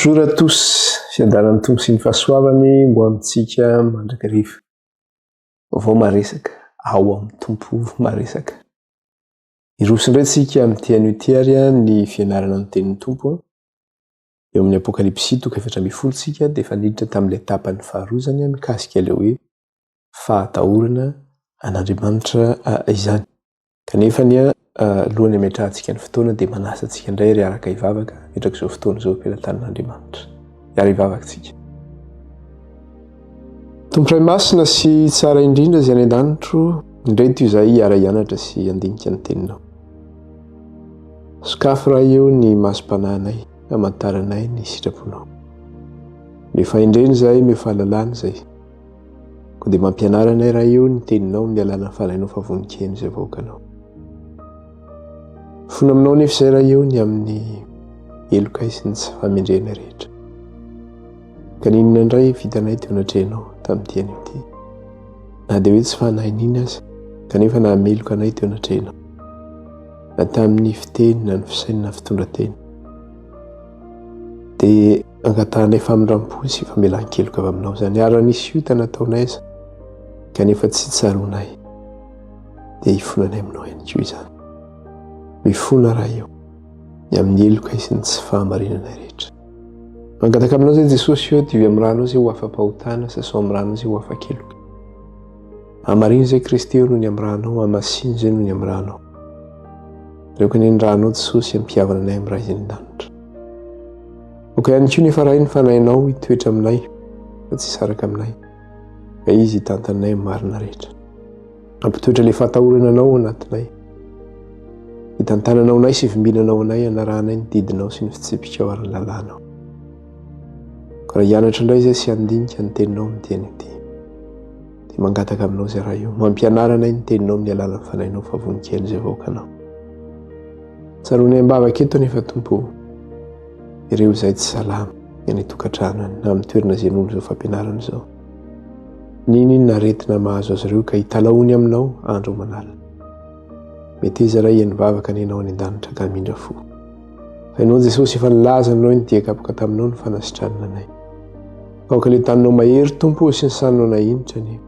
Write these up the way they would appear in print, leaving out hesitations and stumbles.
Bonjour à tous, fiadanan'ny Tompo sy ny fahasoavany ho amintsika mandrakariva. Vaovao maresaka, ao amin'ny Tompo maresaka. Hiroso indray tsika amin'ity anio ity ary ny fianarana ny tenin'ny Tompo. Eo amin'ny Apokalypsy toko 14 tsika dia efa niditra tamin'ilay tapany faharoa izany mikasika ilay hoe fahatahorana an'Andriamanitra izany. Kanefa anie alohan'ny hametrahantsika ny fotoana dia manasa antsika indray ry araka hivavaka hametraka izao fotoana izao am-pelatanan'Andriamanitra. Hiara hivavaka tsika. Tompo Ray Masina sy tsara indrindra izay any an-danitro, indray toy izay hiara hianatra sy handinika ny teninao. Sokafy Ray eo ny masom-panahinay hamantaranay ny sitraponao. Omeo fahendrena izahay, omeo fahalalana izay. Koa dia mampianara anay Ray o ny teninao amin'ny alalan'ny fanahinao fa vonon-keno izay vahoakanao. Fona aminao nefa izay Ray o ny amin'ny helokay sy ny tsy fahamendrehana rehetra. Ka n'inona indray vitanay teo anatrehanao tamin'ity anio ity. Na dia hoe tsy fanahinina aza, kanefa nahameloka anay teo anatrehanao. Na tamin'ny fiteny na ny fisainana na fitondran-tena. Dia Angatahanay famindram-po sy famelan-keloka avy aminao izany, ary raha nisy ota nataonay aza kanefa tsy tsaroanay, dia hifonanay aminao ihany koa izany. Mifona Ray eo, ny amin'ny heloka sy ny tsy fahamarinanay rehetra. Mangataka aminao izay Jesosy eo, diovy amin'ny ranao izay ho afa-pahotana, sasao amin'ny ranao izay ho afa-keloka. Hamarino izay Kristy eo noho ny amin'ny ranao, hamasino izay noho ny amin'ny ranao. Aleoko anie ny ranao Jesosy hampihavana anay amin'ny Ray izay any an-danitra. Aoka ihany koa nefa Ray ny Fanahinao hitoetra aminay fa tsy hisaraka aminay, fa Izy hitantana anay amin'ny marina rehetra. Hampitoetra ilay fahatahorana Anao ao anatinay. Hitantananao anay sy hivimbinanao anay hanarahanay ny didinao sy ny fitsipikao ary ny lalànao. Ka raha hianatra indray izay sy handinika ny teninao amin'ity anio ity, dia mangataka aminao izay Ray io, mampianara anay ny teninao amin'ny alalan'ny Fanahinao fa vonon-keno izay vahoakanao. Tsaroanay am-bavaka eto anefa Tompo o, ireo izay tsy salama any an-tokantrano any na amin'ny toerana izay noho izao fampianarana izao. N'inon'inona aretina mahazo azy ireo ka hitalahoany aminao andro aman'alina. Meteza Ray hihaino vavaka anie Ianao any an-danitra ka hamindra fo. Fa Ianao Jesosy efa nilaza aminao ny dia kapoka taminao ny fanasitranana anay. Aoka ilay taninao mahery Tompo o sy ny saninao nahinitra anie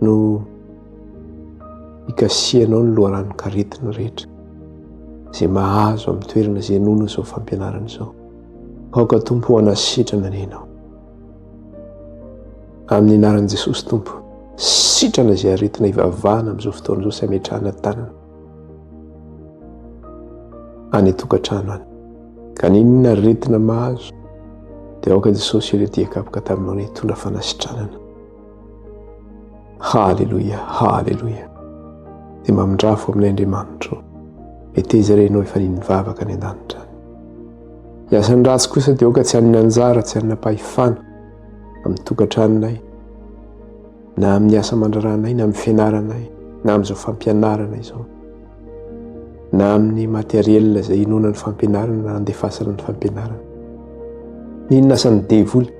no hikasihanao ny loharanon-karetina rehetra izay mahazo amin'ny toerana izay henoina izao fampianarana izao. Aoka Tompo ho hanasitrana anie Ianao. Amin'ny anaran'i Jesosy Tompo, sitrana izay aretina ivavahana amin'izao fotoana izao sy ametrahana tanana any an-tokantrano any. Ka n'inona aretina mahazo dia aoka Jesosy ireo dia kapoka taminao ny hitondra fanasitranana. Haleloia, haleloia. Dia mamindrafo aminay Andriamanitro. Meteza re ianao efa nivavaka any an-danitra any. Ny asan'ny ratsy kosa dia aoka tsy hanana anjara, tsy hanana pahefana amin'ny tokantranonay, na amin'ny asa aman-draharahanay, na amin'ny fianaranay, na amin'izao fampianarana izao, na amin'ny matériel izay inoana ny fampianarana na andefasana ny fampianarana. N'inona asan'ny devoly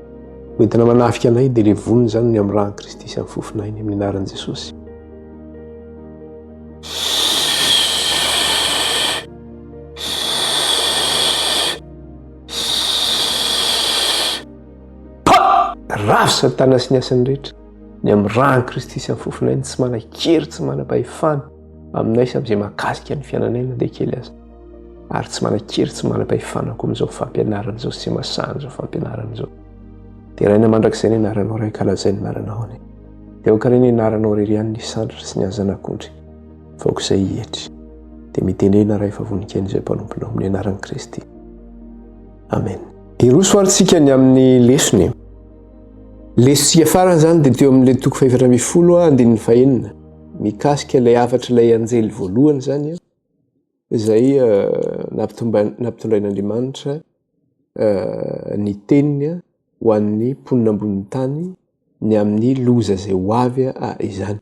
hoentina manafika anay dia levonina izany ny amin'ny ran'i Kristy sy amin'ny fofon'ainy amin'ny anaran'i Jesosy. Pa! Ravo Satana sy ny asany rehetra, ny amin'ny ran'i Kristy sy amin'ny fofon'ainy tsy manan-kery, tsy manam-pahefana aminay sy amin'izay mahakasika ny fiainanay na dia kely aza. Ary tsy manan-kery, tsy manam-pahefana koa amin'izao fampianarana izao sy masahana izao fampianarana izao. Deraina mandrakizay ny anaranao Ray ka lazainy ny anaranao anie. Dia aoka re ny anaranao irery ihany ny sandritra sy ny hazanak'ondry fa aoka izay hietry. Dia mitenena Ray fa voninkaina izay mpanomponao amin'ny anaran'i Kristy. Amen. Hiroso ary tsika ny amin'ny lesona e. Lesontsika farany izany dia teo amin'ilay toko fahefatra ambin'ny andininy fahenina mikasika ilay hafatr'ilay anjely voalohany izany izay nampitondrain'Andriamanitra ny teniny ho an'ny mponina ambonin'ny tany ny amin'ny loza izay ho avy izany.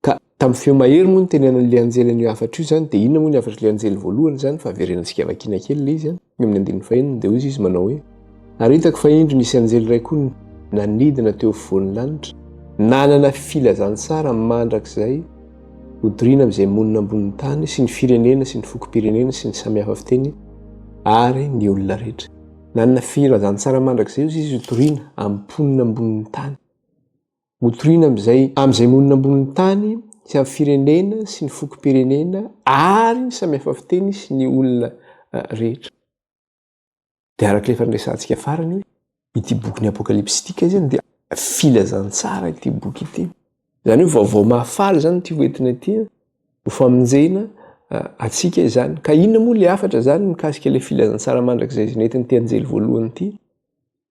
Ka tamin'ny feo mahery moa nitenenan'ilay anjely an'io hafatra io izany, dia inona moa ny hafatr'ilay anjely voalohany izany fa averenantsika vakiana kely ilay izy, eo amin'ny andininy fahenina dia hoy izy manao hoe Ary hitako fa indro nisy anjely iray koa nanidina teo afovoan'ny lanitra, nanana filazantsara mandrakizay Hotorina amin'izay monina ambonin'ny tany sy ny firenena sy ny fokom-pirenena sy ny samihafa fiteny ary ny olona rehetra. Nanana filazantsara mandrakizay hozy izy hotorina amin'ny mponina ambonin'ny tany. Hotorina amin'izay amin'izay monina ambonin'ny tany sy amin'ny firenena sy ny fokom-pirenena ary ny samihafa fiteny sy ny olona rehetra. Dia araka ilay efa niresahantsika farany hoe ity bokin'ny Apokalypsy ity kay zany dia filazantsara ity boky ity. Izany hoe vaovao mahafaly izany ity hoentina ity ho famonjena antsika izany. Ka inona moa ilay hafatra izany mikasika ilay filazantsara mandrakizay izay nentin'ity anjely voalohany ity?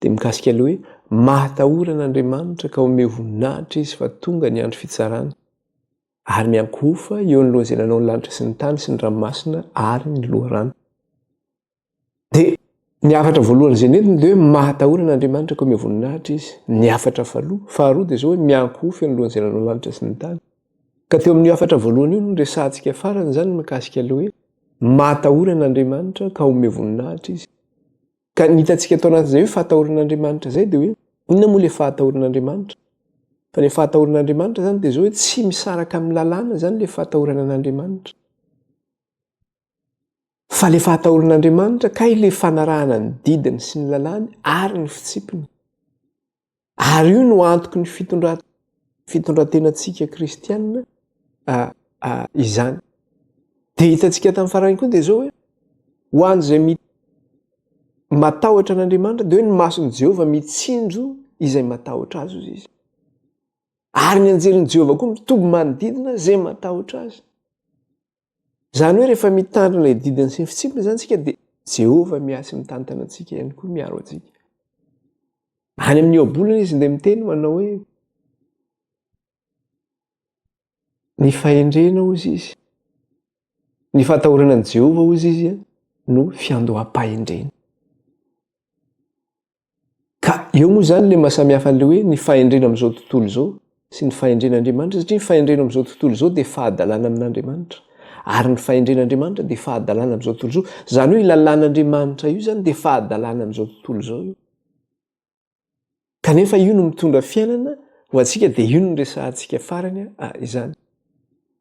Dia mikasika ilay hoe mahatahora an'Andriamanitra ka omeo voninahitra izy fa tonga ny andro fitsarana ary miankohofa eo anoloan'izay nanao ny lanitra sy ny tany sy ny ranomasina ary ny loharano. Dia ny hafatra voalohany izay nentiny dia hoe mahatahora an'Andriamanitra ka omeo voninahitra izy. Ny hafatra faharoa, faharoa dia izao hoe miankohofy anoloan'izay nanao lanitra sy ny tany. Ka teo amin'io hafatra voalohany io no resahantsika farany izany mikasika ilay hoe mahatahora an'Andriamanitra ka omeo voninahitra izy. Ka ny hitantsika tao anatin'izay hoe fahatahorana an'Andriamanitra izay dia hoe inona moa ilay fahatahorana an'Andriamanitra? Fa ilay fahatahorana an'Andriamanitra izany dia izao hoe tsy misaraka amin'ny lalàna izany ilay fahatahorana an'Andriamanitra. Fa ilay fahatahoran'Andriamanitra kay ilay fanarahana ny didiny sy ny lalàny ary ny fitsipiny. Ary io no antoky ny fitondra fitondrantenantsika kristianina izany. Dia hitantsika tamin'ny farany koa dia izao hoe ho an'izay matahotra an'Andriamanitra dia hoe ny mason'i Jehovah mitsinjo izay matahotra azy hozy izy. Ary ny anjelin'i Jehovah koa mitoby manodidina izay matahotra azy. Izany hoe rehefa mitandrina ilay didiny sy ny fitsipiny izany isika dia Jehovah miahy sy mitantana antsika ihany koa miaro antsika. Any amin'ny ohabolana izy dia miteny manao hoe ny fahendrena hozy izy, ny fahatahorana an'i Jehovah hozy izy no fiandoham-pahendrena. Ka eo moa izany ilay mahasamihafa an'ilay hoe ny fahendrena amin'izao tontolo izao sy ny fahendren'Andriamanitra satria ny fahendrena amin'izao tontolo izao dia fahadalana amin'Andriamanitra ary ny fahendren'Andriamanitra dia fahadalana amin'izao tontolo izao. Izany hoe io lalàn'Andriamanitra io izany dia fahadalana amin'izao tontolo izao io. Kanefa io no mitondra fiainana ho antsika dia io no resahantsika farany izany.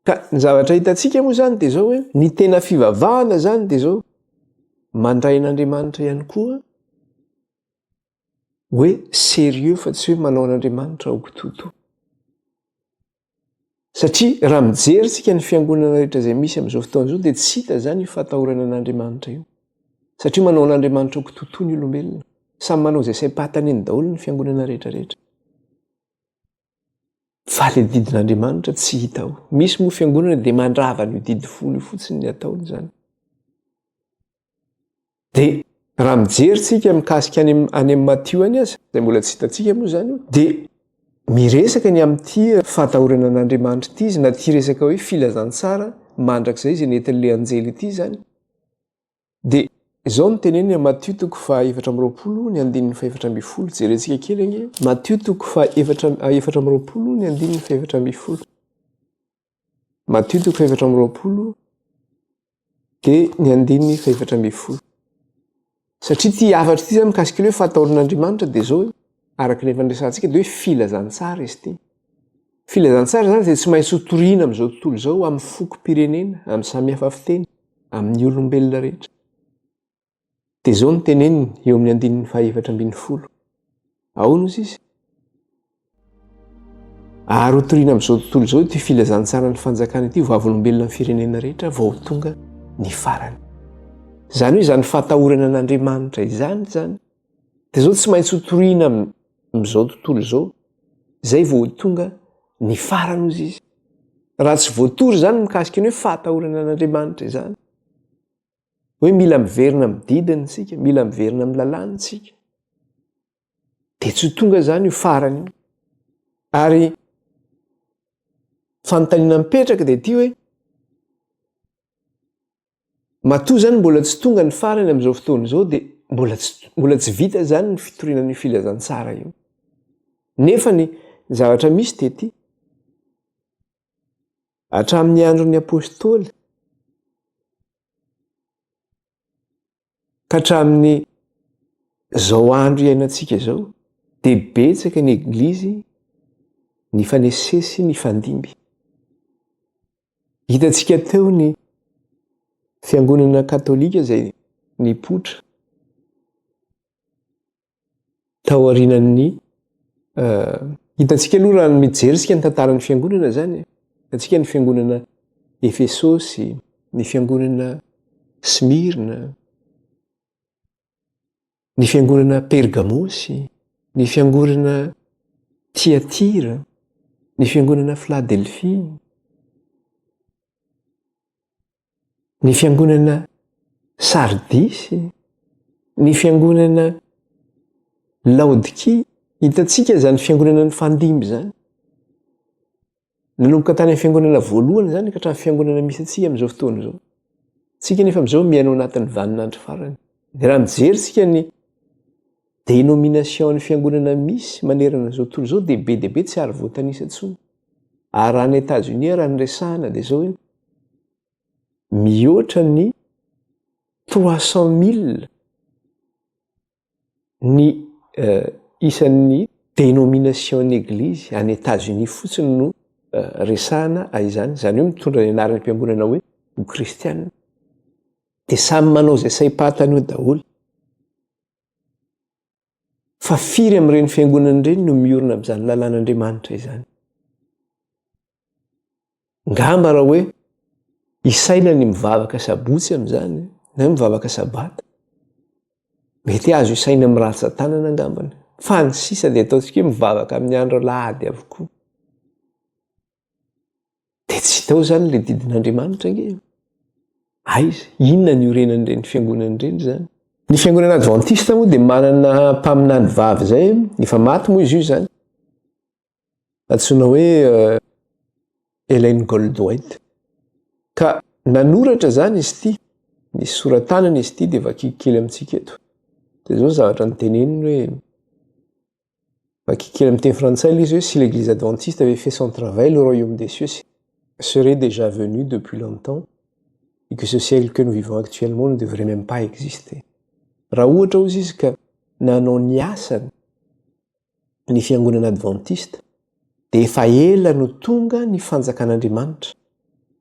Ka ny zavatra hitantsika moa izany dia izao hoe ny tena fivavahana izany dia izao mandray an'Andriamanitra ihany koa hoe sérieux fa tsy hoe manao an'Andriamanitra ho kitotoa. Satria raha mijery tsika ny fiangonana rehetra izay misy amin'izao fotoana izao dia tsy hita izany io fahatahorana an'Andriamanitra io. Satria manao an'Andriamanitra ho kitotoa ny olombelona. Samy manao izay saim-patany eny daholo ny fiangonana rehetra rehetra. Fa ilay didin'Andriamanitra tsy hita ao. Misy moa fiangonana dia mandrava an'io didy folo io fotsiny ny ataony izany. Dia raha mijery tsika mikasika any any amin'ny Matio any aza, izay mbola tsy hitantsika moa izany io, dia miresaka ny amin'ity fahatahorana an'Andriamanitra ity izy, na ity resaka hoe filazantsara mandrakizay izay nentin'ilay anjely ity izany. Dia izao no teneniny amin'ny Matio toko faha-24 ny andininy faha-14, jerentsika kely ange. Matio toko faha-24 ny andininy faha-14. Matio toko faha-24 dia ny andininy faha-14. Satria ity hafatra ity izany mikasika ilay hoe fahataoran'Andriamanitra dia izao hoe, araka ny efa niresahantsika dia hoe filazantsara izy ity. Filazantsara izany dia tsy maintsy hotorina amin'izao tontolo izao amin'ny fokom-pirenena, amin'ny samihafa fiteny, amin'ny olombelona rehetra. Dia izao no teneniny eo amin'ny andininy faha-14. Ahoana hozy izy? Ary hotorina amin'izao tontolo izao ity filazantsaran'ny fanjakana ity, vavolombelona amin'ny firenena rehetra vao ho tonga ny farany. Izany hoe izany fahatahorana an'Andriamanitra izany izany dia izao tsy maintsy hotorina amin'izao tontolo izao izay vao ho tonga ny farany hozy izy. Raha tsy voatory izany mikasika ny hoe fahatahorana an'Andriamanitra izany, hoe mila miverina amin'ny didiny isika, mila miverina amin'ny lalàny isika, dia tsy ho tonga izany io farany io. Ary fanontaniana mipetraka dia ity hoe, matoa izany mbola tsy tonga ny farany amin'izao fotoana izao dia mbola tsy mbola tsy vita izany ny fitoriana an'io filazantsara io. Nefa ny zavatra misy dia ity, hatramin'ny andron'ny apostoly Ka hatramin'ny izao andro iainantsika izao dia betsaka ny eglizy nifanesisesy nifandimby. Hitantsika teo ny fiangonana katolika izay nipoitra. Taorianan'ny hitantsika aloha raha mijery isika ny tantaran'ny fiangonana izany, hitantsika ny fiangonana Efesosy, ny fiangonana Smyrna, ny fiangonana Pergamosy, ny fiangonana Tyatira, ny fiangonana Filadelfia, Ny fiangonana Sardisy, ny fiangonana Laodikia, hitantsika izany fiangonana nifandimby izany. Nanomboka tany amin'ny fiangonana voalohany izany ka hatramin'ny fiangonana misy antsika amin'izao fotoana izao. Tsika nefa amin'izao miaina ao anatin'ny vaninandro farany. Dia raha mijery tsika ny dénomination ny fiangonana misy manerana izao tontolo izao dia be dia be tsy ary voatanisa intsony. Ary raha any Etazonia raha ny resahana dia izao hoe mihoatra ny 300 000 ny isan'ny dénomination-n'ny eglizy any Etazonia fotsiny no resahana izany, izany hoe mitondra ny anaran'ny mpiangonana hoe ho kristiana. Dia samy manao izay saim-patany eo daholo. Fa firy amin'ireny fiangonana ireny no miorina amin'izany lalàn'Andriamanitra izany? Ngamba raha hoe isaina ny mivavaka sabotsy amin'izany, na hoe mivavaka sabata, mety azo isaina amin'ny rantsan-tanana angambany, fa ny sisa dia ataontsika hoe mivavaka amin'ny andro alahady avokoa. Dia tsy hita ao izany ilay didin'Andriamanitra ange. Aiza? Inona ny iorenan'ireny fiangonana ireny izany? Ny fiangonana advantista moa dia manana mpaminany vavy izay, efa maty moa izy io izany. Antsoina hoe eh, Ellen Goldwhite. Ka nanoratra izany izy ity, nisy sora-tanana izy ity dia vakiko kely amintsika eto. Dia izao ny zavatra noteneniny hoe Vakiko kely amin'ny teny frantsay ilay izy hoe si l'église adventiste avait fait son travail, le royaume des cieux serait déjà venu depuis longtemps et que ce siècle que nous vivons actuellement ne devrait même pas exister. Raha ohatra hozy izy ka nanao ny asany ny fiangonana adventiste dia efa ela no tonga ny fanjakan'Andriamanitra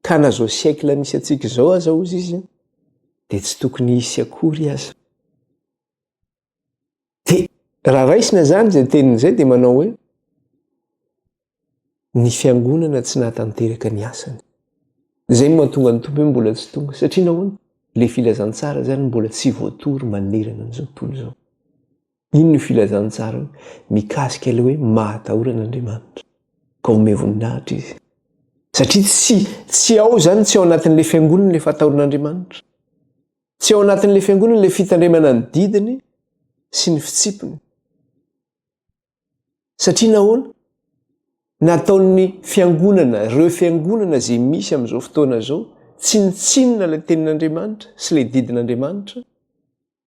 ka na zao siècle misy antsika izao aza hozy izy dia tsy tokony hisy akory aza. Dia raha raisina izany izay teniny izay dia manao hoe ny fiangonana tsy nahatanteraka ny asany. Izay no mahatonga ny Tompo hoe mbola tsy tonga. Satria nahoana? Ilay filazantsara izany mbola tsy voatory manerana an'izao tontolo izao. Inona io filazantsara io? Mikasika ilay hoe mahatahorana Andriamanitra. Ka omeo voninahitra izy. Satria tsy tsy ao izany, tsy ao anatin'ilay fiangonana ilay fahatahorana Tsy ao anatin'ilay fiangonana ilay fitandremana ny didiny sy ny fitsipiny. Satria nahoana? Nataon'ny fiangonana, ireo fiangonana izay misy amin'izao fotoana izao, tsinontsinona ilay tenin'Andriamanitra sy ilay didin'Andriamanitra.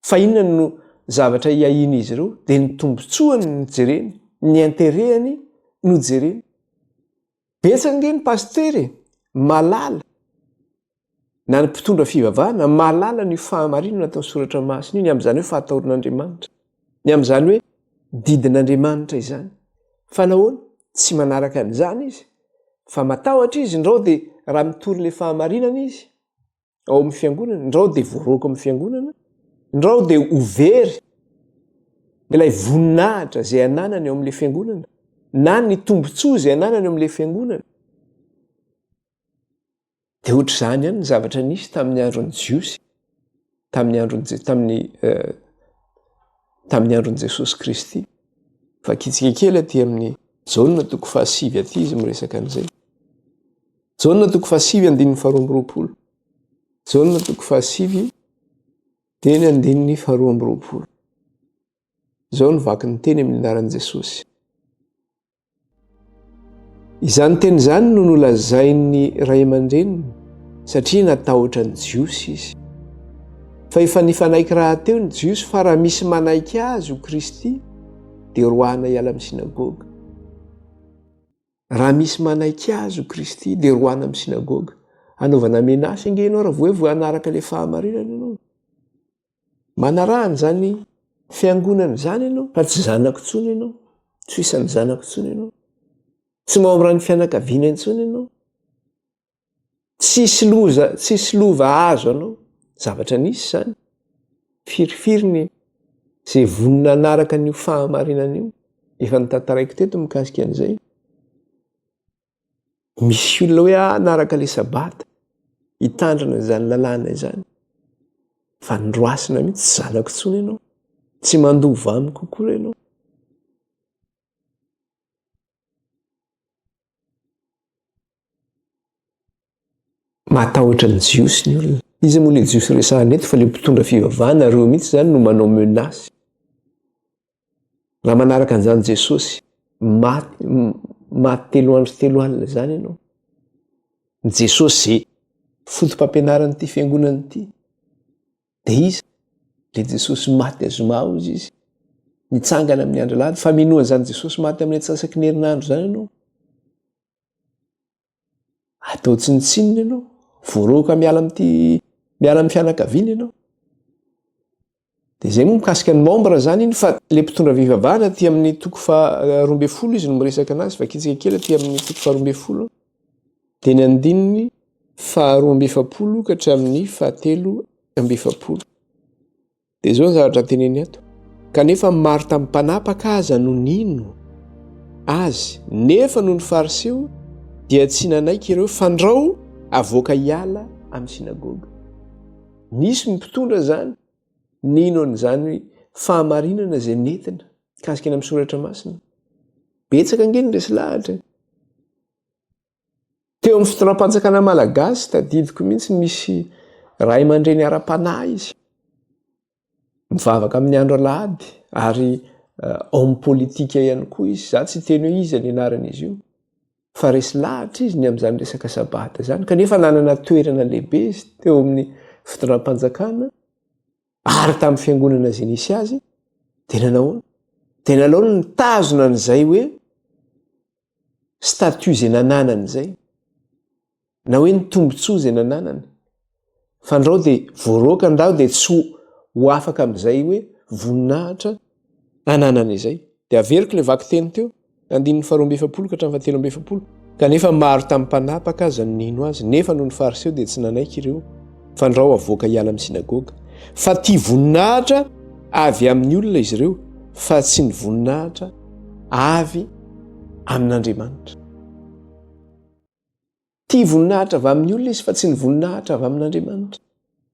Fa inona no zavatra iahian'izy ireo? Dia ny tombontsoany no jereny, ny intérêt-ny no jereny. Betsaka ange ny pasitera e, malala na ny mpitondra fivavahana mahalala an'io fahamarinana atao soratra masina io, ny amin'izany hoe fahataorin'Andriamanitra, ny amin'izany hoe didin'Andriamanitra izany. Fa nahoana? Tsy manaraka an'izany izy, fa matahotra izy ndrao dia raha mitory ilay fahamarinana izy ao amin'ny fiangonana, ndrao dia voaroaka amin'ny fiangonana, ndrao dia ho very ilay voninahitra izay ananany ao amin'ilay fiangonana, na ny tombontsoa izay ananany ao amin'ilay fiangonana. Dia ohatr'izany ihany ny zavatra nisy tamin'ny andron'ny Jiosy, tamin'ny andron'ny tamin'ny eh, tamin'ny andron'i Jesosy Kristy. Vakitsika kely aty amin'ny Jaona toko fahasivy aty izy miresaka an'izay. Jaona toko fahasivy andininy faharoa amby roapolo. Jaona toko fahasivy dia ny andininy faharoa amby roapolo. Izao no vaky ny teny amin'ny anaran'i Jesosy. Izany teny izany no nolazain'ny ray aman-dreniny satria natahotra ny Jiosy izy. Fa efa nifanaiky rahateo ny Jiosy fa raha misy manaiky azy ho Kristy dia roahina hiala amin'ny synagoga. Raha misy manaiky azy ho Kristy dia roahina amin'ny synagoga. Hanaovana menace ange ianao raha vao hoe vao hanaraka ilay fahamarinana ianao. Manaraha an'izany fiangonana izany ianao fa tsy zanako intsony ianao, tsy ho isan'ny zanako intsony ianao, tsy membre ny fianakaviana intsony ianao, tsisy loza, tsisy lova azo anao. Zavatra nisy izany. Firifiry ny Izay vonona hanaraka an'io fahamarinana io, efa notantaraiko teto mikasika an'izay. Misy olona hoe ah, hanaraka ilay sabata, hitandrina izany lalàna izany. Fa noroasina mihitsy, tsy zanako intsony ianao, tsy mandova amiko koa ianao. Matahotra ny Jiosy ny olona. Iza moa ilay Jiosy resahana eto fa ilay mpitondra fivavahana ireo mihitsy izany no manao menace. Raha manaraka an'izany Jesosy, maty maty telo andro telo alina izany ianao. Ny Jesosy izay foto-pampianaran'ity fiangonana ity. Dia iza? Ilay Jesosy maty azoma hozy izy. Nitsangana amin'ny andro alahady. Fa minoa an'izany Jesosy maty amin'ny antsasaky ny herinandro izany ianao. Atao tsinontsinona ianao, voaroaka miala amin'ity miala amin'ny fianakaviana ianao. Dia izay moa mikasika ny membre izany iny fa ilay mpitondra fivavahana aty amin'ny toko faha 12 izy no miresaka anazy, vakintsika kely aty amin'ny toko faha 12 dia ny andininy faha 42 ka hatramin'ny faha 43. Dia izao ny zavatra teneniny ato, Kanefa maro tamin'ny mpanapaka aza no nino Azy, nefa noho ny Fariseo dia tsy nanaiky ireo fandrao avoaka hiala amin'ny synagoga. Nisy ny mpitondra izany nino an'izany fahamarinana izay nentina mikasika ny amin'ny soratra masina. Betsaka ange ny resy lahatra e. Teo amin'ny fitondram-panjakana malagasy, tadidiko mihitsy misy ray aman-dreny ara-panahy izy. Mivavaka amin'ny andro alahady ary eh, homme politique ihany koa izy. Za tsy hiteny hoe iza ny anaran'izy io. Fa resy lahatra izy ny amin'izany resaka sabata izany. Kanefa nanana toerana lehibe izy teo amin'ny fitondram-panjakana ary tamin'ny fiangonana izay nisy azy. Dia nanao Dia nalaony nitazona an'izay hoe statut izay nananany izay, na hoe ny tombontsoa izay nananany, fa ndrao dia voaroaka ndrao dia tsy ho afaka amin'izay hoe voninahitra ananany izay. Dia averiko ilay vakiteny teo, andininy faharoa amby 40 ka hatramin'ny fahatelo amby 40. Kanefa maro tamin'ny mpanapaka aza no nino azy, nefa noho ny Fariseo dia tsy nanaiky ireo, fa ndrao avoaka hiala amin'ny synagoga. Fa tia voninahitra avy amin'ny olona izy ireo, fa tsy ny voninahitra avy amin'Andriamanitra. Tia voninahitra avy amin'ny olona izy fa tsy ny voninahitra avy amin'Andriamanitra.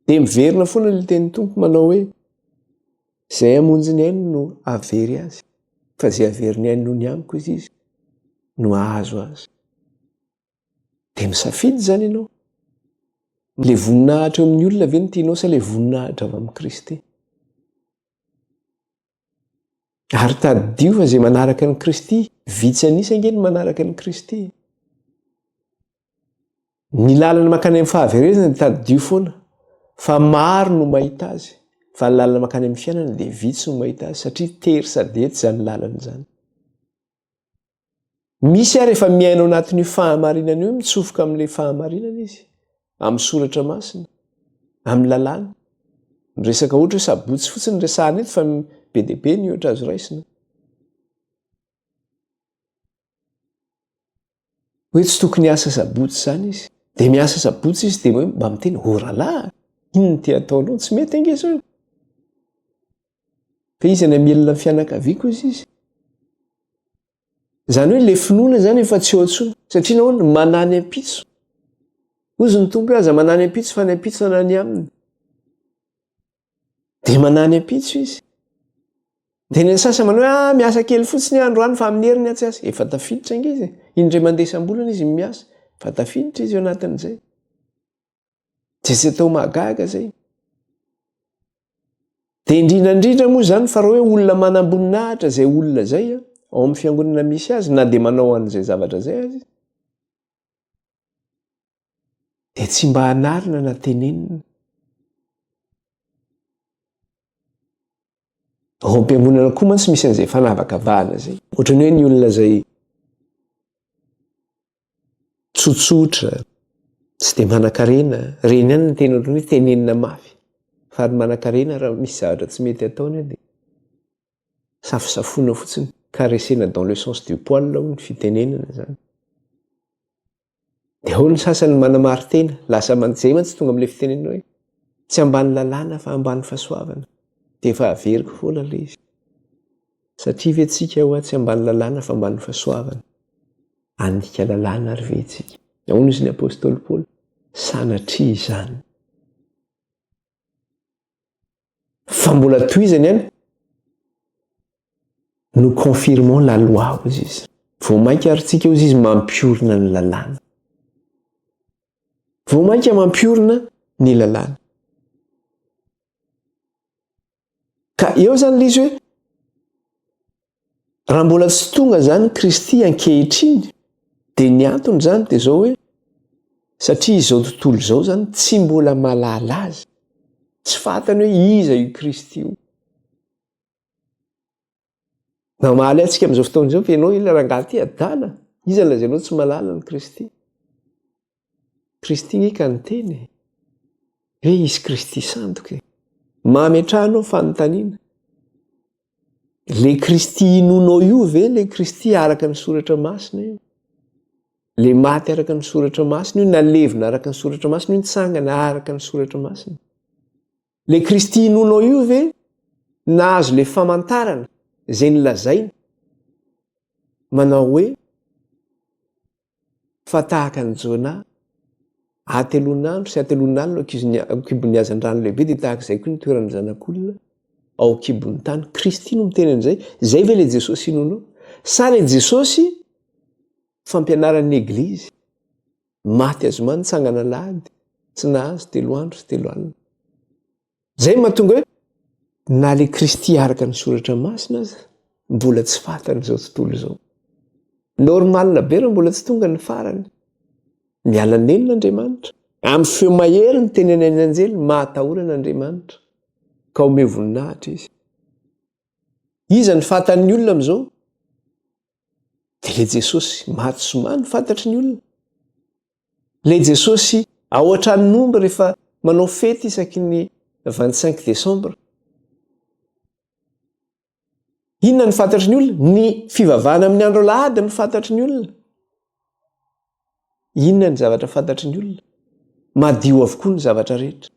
Dia miverina foana ilay tenin'ny Tompo manao hoe izay hamonjy ny ainy no hahavery azy, fa izay hahavery ny ainy noho ny amiko izy izy no hahazo azy. Dia misafidy izany ianao. Ilay voninahitra eo amin'ny olona ve no tianao sa ilay voninahitra avy amin'i Kristy? Ary tadidio fa izay manaraka an'i Kristy, vitsy an'isa ange ny manaraka an'i Kristy. Ny lalana mankany amin'ny fahaverezana dia tadidio foana fa maro no mahita azy, fa ny lalana mankany amin'ny fiainana dia vitsy no mahita azy satria tery sady ety izany lalana izany. Misy ary efa miaina ao anatin'io fahamarinana io, mitsofoka amin'ilay fahamarinana izy, amin'ny soratra masina, amin'ny lalàna. Ny resaka ohatra hoe sabotsy fotsiny ny resahana eto fa be dia be ny ohatra azo raisina. Hoe tsy tokony hiasa sabotsy izany izy. Dia miasa sabotsy izy dia hoe mba miteny, oh rahalahy, inona ity ataonao? Tsy mety ange izao. Fa iza ny hamelona ny fianakaviako hozy izy. Izany hoe le finoana izany efa tsy eo intsony. Satria nahoana? Manany ampitso. Hozy ny Tompo hoe aza manany ampitso fa ny ampitso hanany aminy. Dia manany ampitso izy. Dia ny sasany manao hoe ah miasa kely fotsiny aho androany fa amin'ny heriny aho tsy asa. Efa tafiditra ange izy. Indray mandeha isam-bolana izy miasa. Efa tafiditra izy eo anatin'izay. Dia tsy atao mahagaga izay. Dia indrindra indrindra moa izany fa raha hoe olona manam-boninahitra izay olona izay ao amin'ny fiangonana misy azy na dia manao an'izay zavatra izay aza izy, dia tsy mba anarina na tenenina. Ao am-piangonana koa mantsy misy an'izay fanavakavahana izay. Ohatran'ny hoe ny olona izay tsotsotra, tsy dia manankarena, ireny ihany no tena ohatran'ny hoe tenenina mafy. Fa ny manankarena raha misy zavatra tsy mety ataony dia safosafoina fotsiny, caresser-na dans le sens du poil hoy ny fitenenana izany. Dia ao ny sasany manamari-tena, lasa man-, izay mantsy tonga amin'ilay fitenenana hoe tsy ambany lalàna fa ambany fahasoavana. Dia efa averiko foana ilay izy. Satria ve tsika hoa tsy ambany lalàna fa ambany fahasoavana? Handika lalàna ary ve tsika? Ahoana izy ny apostoly Paoly? Sanatria izany. Fa mbola tohizany ihany, nous confirmons la loi hozy izy. Vao mainka ary tsika hozy izy mampiorina ny lalàna. Vao mainka mampiorina ny lalàna. Ka eo izany ilay izy hoe raha mbola tsy tonga izany Kristy ankehitriny dia ny antony izany dia izao hoe satria izao tontolo izao izany tsy mbola mahalala azy. Tsy fantany hoe iza io Kristy io. Mamaly antsika amin'izao fotoana izao fa ianao ilay rangahy ity adala. Iza no lazainao tsy mahalala an'i Kristy? Kristy nge ka niteny e. Hoe izy Kristy sandoka e. Mametraha anao fanontaniana. Le Kristy inoanao io ve le Kristy araka ny soratra masina io? Le maty araka ny soratra masina io, nalevina araka ny soratra masina io, nitsangana araka ny soratra masina. Le Kristy inoanao io ve nahazo le famantarana izay nolazainy manao hoe fa tahaka an'i Jonah hatelon'andro sy hatelon'alina ao an-kibon'ny hazandrano lehibe dia tahaka izay koa ny toeran'ny zanak'olona ao an-kibon'ny tany. Kristy no miteny an'izay. Izay ve le Jesosy inoanao? Sa le Jesosy fampianaran'ny Eglizy? Maty azoma nitsangana alahady, tsy nahazo telo andro sy telo alina. Izay no mahatonga hoe na le Kristy araka ny soratra masina aza mbola tsy fantany izao tontolo izao. Normal be raha mbola tsy tonga ny farany. Miala nenina Andriamanitra. Amin'ny feo mahery ny tenenan'ny anjely, mahatahorana Andriamanitra. Ka omeo voninahitra izy. Iza ny fatan'ny olona amin'izao? Dia ilay Jesosy maty zoma no fantatry ny olona. Ilay Jesosy ao an-tranon'omby rehefa manao fety isaky ny 25 décembre. Inona no fantatry ny olona? Ny fivavahana amin'ny andro alahady no fantatry ny olona. Inona ny zavatra fantatry ny olona? Madio avokoa ny zavatra rehetra.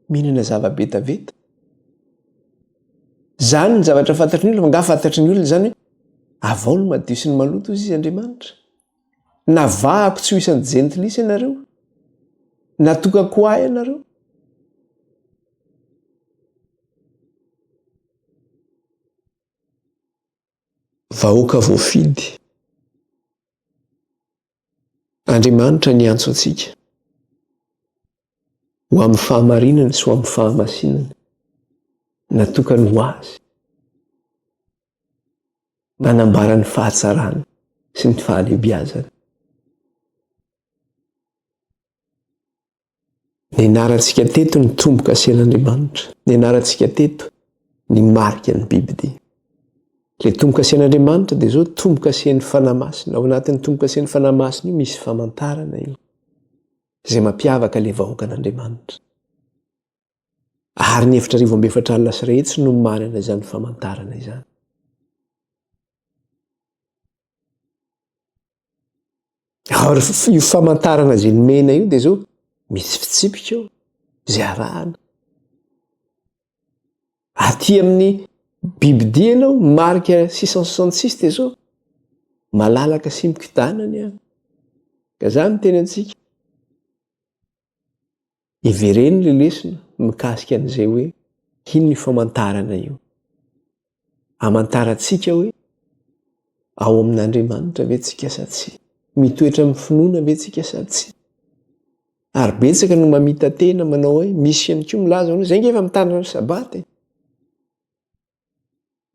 Mihinana zava-betaveta. Izany ny zavatra fantatry ny olona, fa angaha fantatry ny olona izany hoe avao ny madio sy ny maloto hozy izy Andriamanitra. Navahako tsy ho isan'ny jentilisa ianareo. Natokako ahy ianareo. Vahoaka voafidy. Andriamanitra niantso antsika ho amin'ny fahamarinany sy ho amin'ny fahamasinany. Natokany ho azy. Manambara ny fahatsarany sy ny fahalehibiazany. Nianarantsika teto ny tombo-kasen'Andriamanitra. Nianarantsika teto ny marika ny bibidia. Ilay tombo-kasen'Andriamanitra dia izao tombo-kasen'ny Fanahy Masina. Ao anatin'ny tombo-kasen'ny Fanahy Masina io misy famantarana io izay mampiavaka ilay vahoakan'Andriamanitra. Ary ny 1440 no manana izany famantarana izany. Ary io famantarana izay nomena io dia izao, misy fitsipika eo izay arahana. Aty amin'ny bibidia ianao, marika 666 dia izao, malalaka sy mikidana ny any. Ka za miteny antsika, Hevereno ilay lesona mikasika an'izay hoe inona io famantarana io. Hamantarantsika hoe ao amin'Andriamanitra ve tsika sa tsia? Mitoetra amin'ny finoana ve tsika sa tsia? Ary betsaka no mamita-tena manao hoe misy ihany koa milaza hoe izay nge efa mitandrina ny sabata e.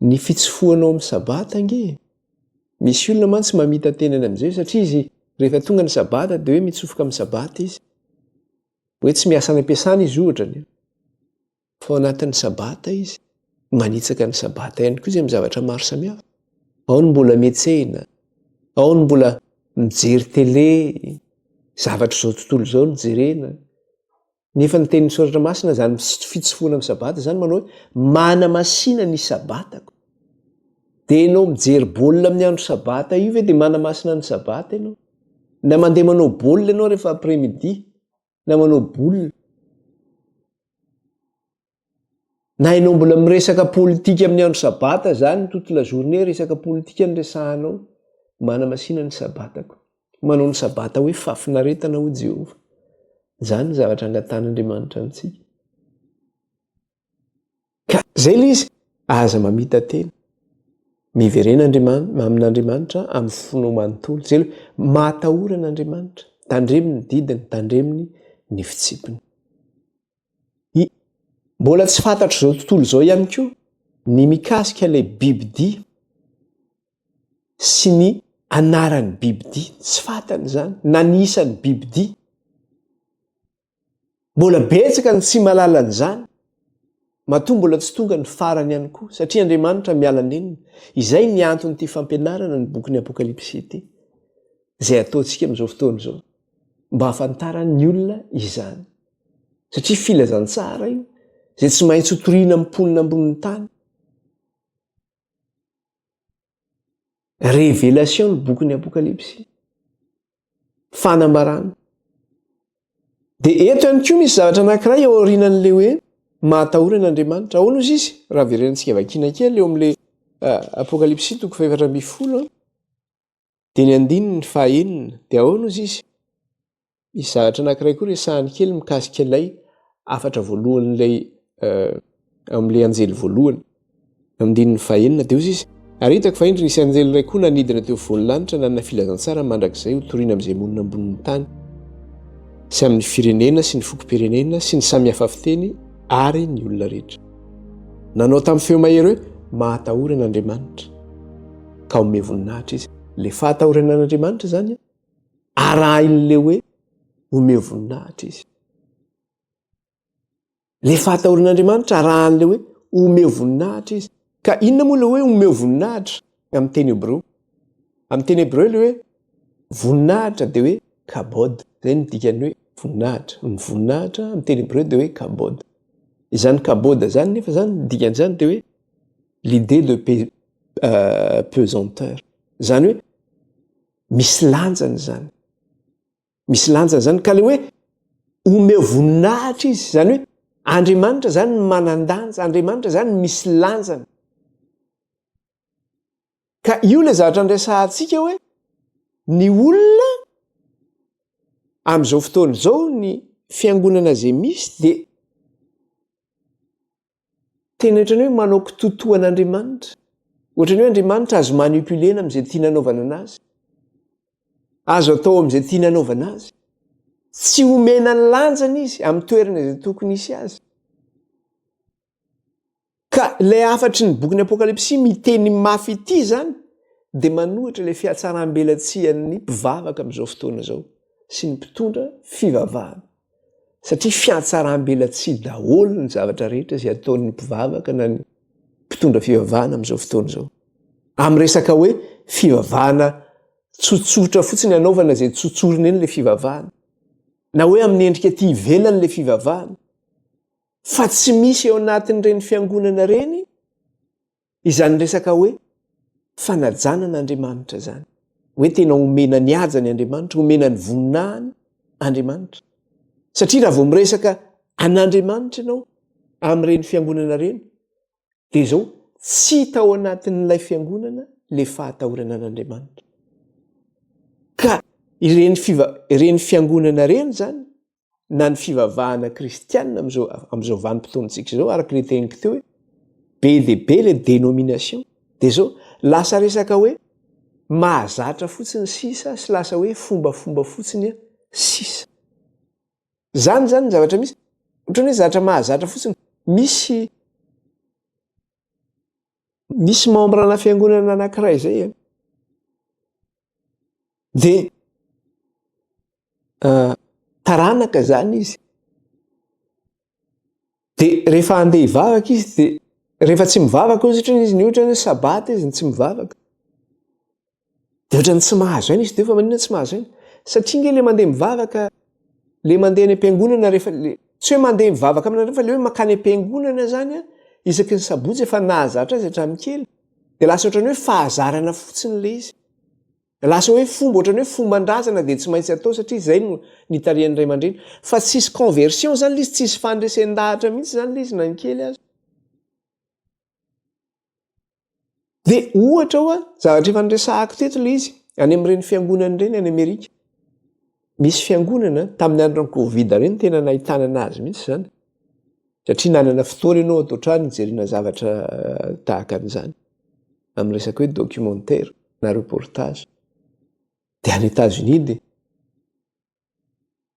Ny fitsofohanao amin'ny sabata ange e. Misy olona mantsy mamita-tena any amin'izay satria izy rehefa tonga ny sabata dia hoe mitsofoka amin'ny sabata izy. Hoe tsy miasa any am-piasana izy ohatra ny. Fa ao anatin'ny sabata izy, manitsaka ny sabata ihany koa izy amin'ny zavatra maro samihafa. Ao ny mbola mihetsehina, ao ny mbola mijery télé, zavatra izao tontolo izao no jerena. Nefa ny tenin'ny Soratra Masina izany fitsofohana amin'ny Sabata izany manao hoe manamasina ny Sabatako. Dia ianao mijery baolina amin'ny andro Sabata io ve dia manamasina ny Sabata ianao? Na mandeha manao baolina ianao rehefa après midi, na manao boule. Na ianao mbola miresaka politika amin'ny andro sabata zany toute la journée resaka politika no resahanao, manamasina ny sabatako. Manao ny sabata hoe fahafinaretana hoy Jehovah. Izany ny zavatra angatahan'Andriamanitra amintsika. Ka zay le izy, aza mamita-tena. Miverena amin'Andriamanitra amin'ny fonao manontolo. Zay le mahatahora an'Andriamanitra. Tandremo ny didiny, tandremo ny fitsipiny. I, mbola tsy fantatr'izao tontolo izao ihany koa ny mikasika ilay bibidia sy ny anaran'ny bibidia. Tsy fantany izany, na ny isan'ny bibidia. Mbola betsaka ny tsy mahalala an'izany, matoa mbola tsy tonga ny farany ihany koa, satria Andriamanitra miala nenina. Izay ny anton'ity fampianarana ny bokin'ny Apokalypsy ity, izay ataontsika amin'izao fotoana izao, mba hahafantaran'ny olona izany. Satria filazantsara io, izay tsy maintsy hotorina amin'ny mponina ambonin'ny tany. Révélation ny bokin'ny Apokalypsy. Fanambarana. Dia eto ihany koa misy zavatra anankiray ao aorianan'ilay hoe mahatahorana Andriamanitra. Ahoana ozy izy? Raha verenantsika vakiana kely eo amin'ilay eh, Apokalypsy toko fahefatra ambin'ny folo, dia ny andininy fahenina, dia ahoana ozy izy? Misy zavatra anankiray koa resahany kely mikasika ilay hafatra voalohan'ilay amin'ilay anjely voalohany. Andininy fahenina dia hoy izy, Ary hitako fa indro nisy anjely iray koa nanidina teo afovoan'ny lanitra nanana filazantsara mandrakizay hotorina amin'izay monina ambonin'ny tany, sy amin'ny firenena sy ny fokom-pirenena sy ny samy hafa fiteny ary ny olona rehetra. Nanao tamin'ny feo mahery hoe, Mahatahora an'Andriamanitra, ka omeo voninahitra izy. Ilay fahatahorana an'Andriamanitra izany arahin'ilay hoe omeo voninahitra izy. Ilay fahatahoran'Andriamanitra arahan'ilay hoe omeo voninahitra izy. Ka inona moa ilay hoe omeo voninahitra amin'ny teny hebreo? Amin'ny teny hebreo ilay hoe voninahitra dia hoe kabod. Izay no dikan'ny hoe voninahitra. Ny voninahitra amin'ny teny hebreo dia hoe kabod. Izany kabod izany nefa izany ny dikan'izany dia hoe l'idée de euh, pesanteur. Izany hoe Misy lanjany izany. Misy lanjany izany. Ka le hoe omeo voninahitra izy, izany hoe Andriamanitra izany no manan-danja, Andriamanitra izany misy lanjany. Ka io le zavatra andresahantsika hoe ny olona amin'izao fotoana izao ny fiangonana izay misy dia Tena ohatran'ny hoe manao kitoatoa an'Andriamanitra. Ohatran'ny hoe Andriamanitra azo manipuler-na amin'izay tiana anaovana anazy. Azo atao amin'izay tiana anaovana azy. Tsy omena ny lanjany izy amin'ny toerana izay tokony hisy azy. Ka ilay hafatry ny bokin'ny Apokalypsy miteny mafy ity izany dia manohitra ilay fihatsaram-belatsihan'ny mpivavaka amin'izao fotoana izao sy ny mpitondra fivavahana. Satria fiantsaram-belatsihy daholo ny zavatra rehetra izay ataon'ny mpivavaka na ny mpitondra fivavahana amin'izao fotoana izao. Amin'ny resaka hoe fivavahana tsotsotra fotsiny anaovana izay tsotsorina eny ilay fivavahana. Na hoe amin'ny endrika aty ivelany ilay fivavahana. Fa tsy misy eo anatin'ireny fiangonana ireny Izany resaka hoe fanajana an'Andriamanitra izany. Hoe tena omena ny hajany Andriamanitra, omena ny voninahiny Andriamanitra. Satria raha vao miresaka an'Andriamanitra ianao amin'ireny fiangonana ireny, dia izao, tsy hita ao anatin'ilay fiangonana ilay fahatahorana an'Andriamanitra. Ka ireny fiva- ireny fiangonana ireny izany na ny fivavahana kristianina amin'izao amin'izao vanim-potoantsika izao araka ilay teniko teo hoe be dia be ilay dénomination dia izao lasa resaka hoe mahazatra fotsiny sisa sy lasa hoe fombafomba fotsiny sisa. Zany zany ny zavatra misy, ohatran'ny hoe zavatra mahazatra fotsiny. Misy misy membre ana fiangonana anankiray izay e, dia Taranaka izany izy. Dia rehefa handeha hivavaka izy dia rehefa tsy mivavaka hozy ohatrany izy ny ohatrany hoe sabata izy ny tsy mivavaka. Dia ohatrany tsy mahazo aina izy dia fa maninona tsy mahazo aina? Satria nge le mandeha mivavaka, le mandeha any am-piangonana rehefa le tsy hoe mandeha mivavaka amin'Andriamanitra fa le hoe mankany am-piangonana zany an, isaky ny sabotsy efa nahazatra azy hatramin'ny kely. Dia lasa ohatrany hoe fahazarana fotsiny le izy. Lasa hoe fomba, ohatran'ny hoe fomban-drazana dia tsy maintsy atao satria izay no nitarihan'ny ray aman-dreny. Fa tsisy conversion zany le izy, tsisy fandresen-dahatra mihitsy zany le izy na ny kely aza. Dia ohatra hoa, zavatra efa niresahako teto ilay izy, any amin'ireny fiangonana ireny any Amerika. Misy fiangonana, tamin'ny andron'ny Covid ireny tena nahitana anazy mihitsy izany. Satria nanana fotoana ianao ato an-trano hijerena zavatra tahaka an'izany. Amin'ny resaka hoe documentaire na reportage. Dia any États-Unis dia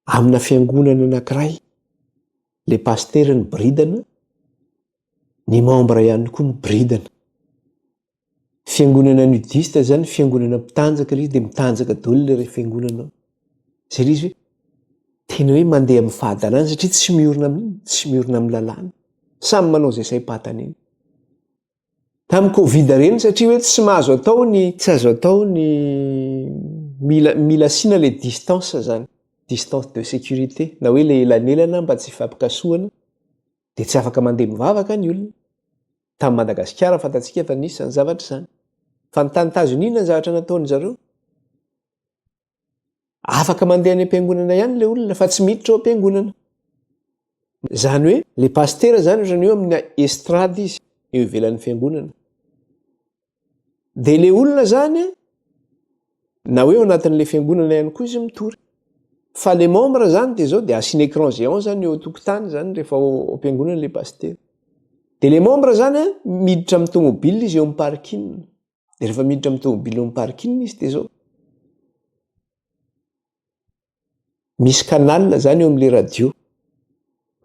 amina fiangonana anankiray, le pasitera niboridana, ny membre ihany koa niboridana. Fiangonana nudiste zany, fiangonana mpitanjaka ilay izy dia mitanjaka daholo ilay iray fiangonana ao. Zay ilay izy hoe tena hoe mandeha amin'ny fahadalana satria tsy miorina amin'inona? Tsy miorina amin'ny lalàna. Samy manao izay saim-patany eny. Tamin'ny covid ireny satria hoe tsy mahazo atao ny tsy azo atao ny mila mila asiana le distance zany, distance de sécurité na hoe le elanelana mba tsy hifampikasohana dia tsy afaka mandeha mivavaka ny olona. Tany Madagasikara fantatsika fa nisy izany zavatra izany. Fa ny tany Etazonia inona ny zavatra nataon-dry zareo? Afaka mandeha any am-piangonana ihany ilay olona fa tsy miditra ao am-piangonana. Izany hoe le pasitera izany ohatran'ny hoe amin'ny estrade izy eo ivelan'ny fiangonana. Dia ilay olona izany na hoe ao anatin'ilay fiangonana ihany koa izy mitory. Fa le membre izany dia izao dia asiana écran géant izany eo an-tokotany izany rehefa ao am-piangonana ilay pasitera. Dia le membre izany miditra amin'ny tomobile izy eo amin'ny parking. Dia rehefa miditra amin'ny tomobile eo amin'ny parking izy dia izao. Misy canal izany eo amin'ilay radio,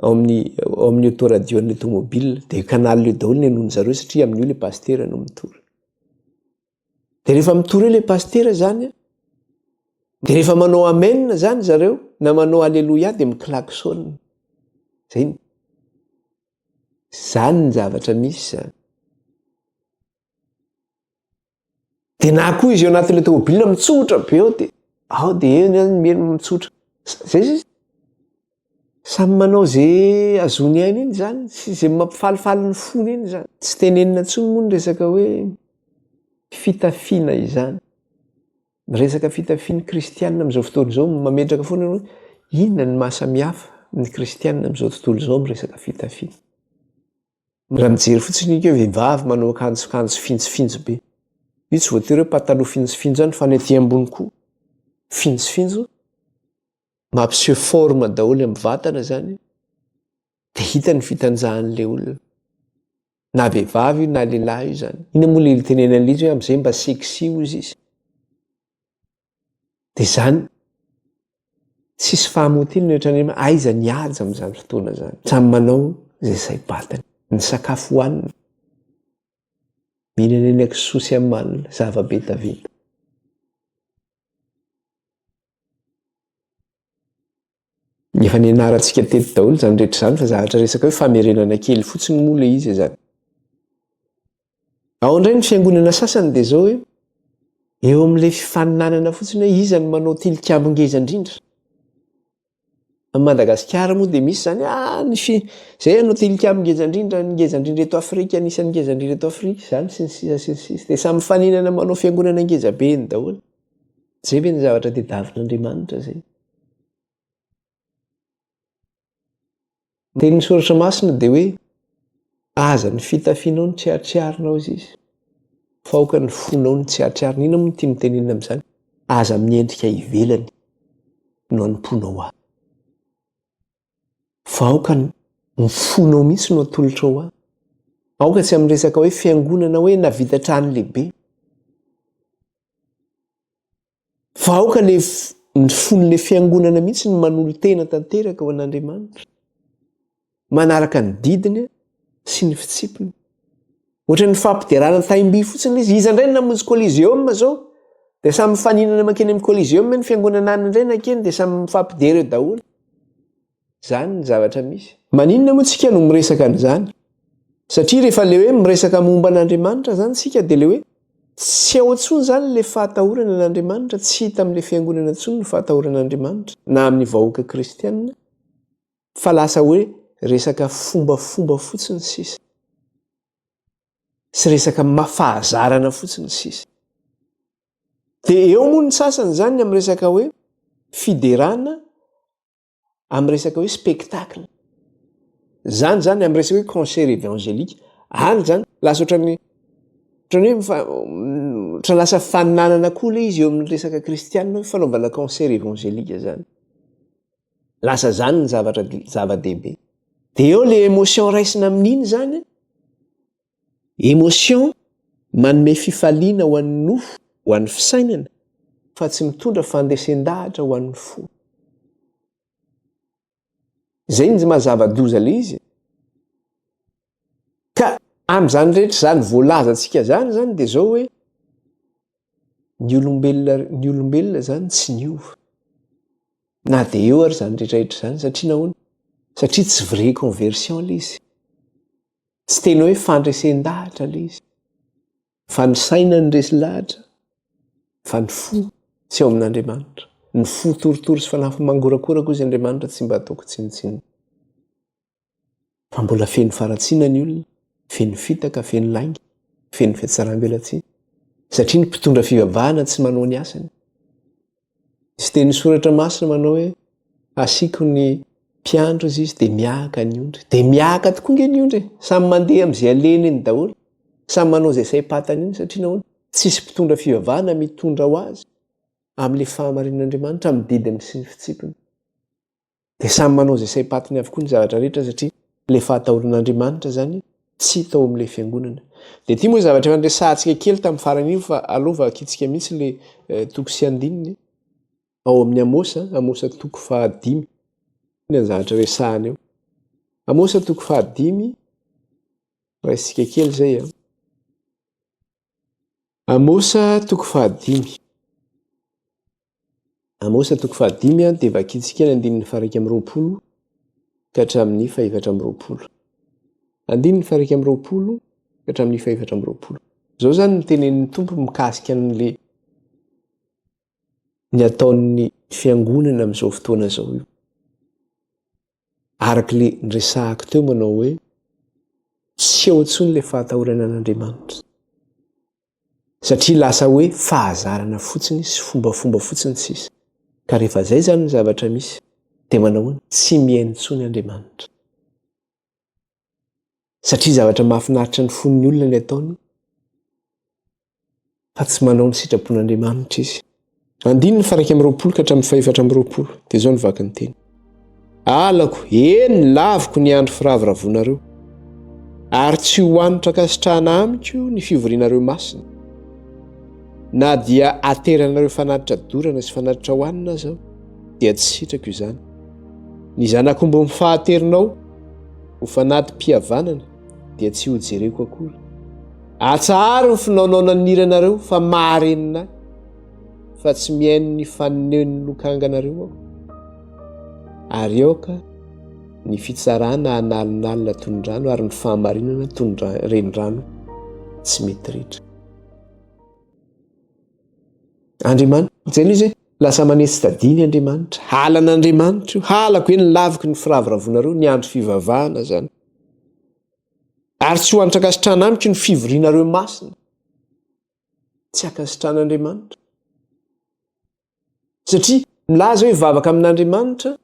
ao amin'ny ao amin'ny autoradio an'ilay tomobile. Dia io canal io daholo no henoin-dry zareo satria amin'io ilay pasitera no mitory. Dia rehefa mitory eo ilay pasitera izany an, dia rehefa manao amen izany zareo na manao aleloia dia mi-klaxon. Izay ny, izany ny zavatra misy izany. Dia na koa izy eo anatin'ilay tomobile mitsotra be eo dia ao dia eny any mino mitsotra. Zay izy. Samy manao ze azony aina iny zany sy ze mampifalifaly ny fony iny zany. Tsy tenenina intsony moa ny resaka hoe fitafiana izany. Ny resaka fitafian'ny kristianina amin'izao fotoana izao mametraka foana hoe inona ny maha samihafa ny kristianina amin'izao tontolo izao amin'ny resaka fitafiana. Raha mijery fotsiny ika vehivavy manao akanjokanjo finjofinjo be. Io tsy voatery hoe pataloha finjofinjo ihany fa ny aty ambony koa finjofinjo. Mampiseho forme daholo amin'ny vatana izany. Dia hita ny fitanjahan'ilay olona. Na vehivavy io na lehilahy io izany. Inona moa ilay itenenan'ilay izy hoe amin'izay mba sexy hozy izy. Dia izany, tsisy fahamotiana ny ohatran'ny hoe aiza ny haja amin'izany fotoana izany. Samy manao izay saim-patany. Ny sakafo hohanina, mihinana eny an-kisoa sy amanina, zava-betaveta. Efa nianarantsika teto daholo izany rehetra izany fa zavatra resaka hoe famerenana kely fotsiny moa ilay izy izany. Ao indray ny fiangonana sasany dia izao hoe eo amin'ilay fifaninanana fotsiny hoe iza no manao tilikambo ngeza indrindra. Amin'i Madagasikara moa dia misy izany ah ny fi izay hanao tilikambo ngeza indrindra, ny ngeza indrindra eto Afrika, anisan'ny ngeza indrindra eto Afrika, izany sy ny sisa sy ny sisa. Dia samy mifaninana manao fiangonana ngeza be eny daholo. Izay ve ny zavatra tediavin'Andriamanitra izay? Ny tenin'ny soratra masina dia hoe aza ny fitafianao no triatriarinao izy izy fa aoka ny fonao no triatriarina. Inona moa no tiany tenenina amin'izany? Aza amin'ny endrika ivelany no anompoanao ahy fa aoka ny fonao mihitsy no atolotrao ahy. Aoka tsy amin'ny resaka hoe fiangonana hoe navita trano lehibe. Fa aoka le ny fon'le fiangonana mihitsy no manolo-tena tanteraka ho an'Andriamanitra. Manaraka ny didiny sy ny fitsipiny. Ohatran'ny fampiderana taim-by fotsiny ilay izy. Iza indray no namonjy Coliseum zao? Dia samy mifaninana mankeny amin'ny Coliseum ny fiangonana any indray nankeny dia samy mifampidera eo daholo. Izany ny zavatra misy. Maninona moa tsika no miresaka an'izany? Satria rehefa le hoe miresaka momba an'Andriamanitra zany tsika dia le hoe tsy ao intsony zany le fahatahorana an'Andriamanitra, tsy hita amin'le fiangonana intsony ny fahatahorana an'Andriamanitra na amin'ny vahoaka kristianina fa lasa hoe resaka fombafomba fotsiny sisa sy resaka fahazarana fotsiny sisa. Dia eo moa ny sasany zany amin'ny resaka hoe fiderana amin'ny resaka hoe spectacle. Zany zany amin'ny resaka hoe concert évangélique. Any zany lasa ohatran'ny Ohatran'ny hoe mifa- ohatran'ny lasa faninanana koa ilay izy eo amin'ny resaka kristianina hoe fanaovana concert évangélique zany. Lasa zany ny zavatra zava-dehibe. De eo le émotion raisina amin'iny zany, émotion manome fifaliana ho an'ny nofo, ho an'ny fisainana, fa tsy mitondra fandresen-dahatra ho an'ny fo. Zay ny maha zava-doza le izy. Ka amin'izany rehetra izany voalazantsika zany zany de zao hoe ny olombelona ny olombelona zany tsy niova. Na de eo ary zany rehetra rehetra zany satria nahoana? Satria tsy vraie conversion le izy. Tsy tena hoe fandresen-dahatra le izy. Fa ny saina no resy lahatra fa ny fo tsy ao amin'Andriamanitra. Ny fo torotoro sy fanahy mangorakoraka hozy Andriamanitra tsy mba ataoko tsinontsinona. Fa mbola feno faharatsiana ny olona, feno fitaka, feno lainga, feno fihatsaram-belatsihy. Satria ny mpitondra fivavahana tsy manao ny asany. Misy teny soratra masina manao hoe asiako ny mpiandry izy izy dia miahaka ny ondry. Dia miahaka tokoa nge ny ondry e. Samy mandeha amin'izay alehany eny daholo. Samy manao izay saim-patany iny satria nahoana? Tsisy mpitondra fivavahana mitondra ho azy amin'ilay fahamarinan'Andriamanitra amin'ny didiny sy ny fitsipiny. Dia samy manao izay saim-patiny avokoa ny zavatra rehetra satria ilay fahatahoran'Andriamanitra izany tsy hita ao amin'ilay fiangonana. Dia ity moa zavatra efa niresahantsika kely tamin'ny farany iny fa aleo vakintsika mihitsy ilay eh, toko sy andininy ao amin'ny Amosa, Amosa toko fahadimy. Inona ny zavatra resahana eo? Amosa toko fahadimy, raisintsika kely izay a. Amosa toko fahadimy. Amosa toko fahadimy dia vakintsika ny andininy faha-21 ka hatramin'ny faha-24. Andininy faha-21 ka hatramin'ny faha-24. Izao izany ny tenenin'ny Tompo mikasika an'le ny ataon'ny fiangonana amin'izao fotoana izao io. Araka le niresahako teo manao hoe tsy eo intsony le fahatahorana an'Andriamanitra. Satria lasa hoe fahazarana fotsiny sy fombafomba fotsiny sisa. Ka rehefa zay zany ny zavatra misy dia manahoana? Tsy mihaino intsony Andriamanitra. Satria zavatra mahafinaritra ny fon'ny olona ny ataony fa tsy manao ny sitrapon'Andriamanitra izy. Andininy faha 21 ka hatramin'ny faha 24 dia izao ny vaky ny teny. Halako, eny, laviko ny andro firavoravoanareo, ary tsy ho hanitra ankasitrahana amiko ny fivorianareo masina. Na dia ateranareo fanatitra dorana sy fanatitra hohanina aza aho, dia tsy sitrako izany. Ny zanak'omby mifahaterinao ho fanati-pihavanana dia tsy hojereko akory. Atsaharo ny finaonaonan'ny hiranareo fa maharenina ahy. Fa tsy mihaino ny fanonen'ny lokanganareo aho. Ary aoka ny fitsarana hanalonalona toy ny rano ary ny fahamarinana toy ny renirano tsy mety ritra. Andriamanitra, izay ilay izy hoe lasa manetsi-tadiny Andriamanitra. Halan'Andriamanitra io. Halako eny laviko ny firavoravoanareo, ny andro fivavahana izany. Ary tsy ho antrankasitrahana amiko ny fivorianareo masina. Tsy ankasitrahan'Andriamanitra. Satria milaza hoe hivavaka amin'Andriamanitra,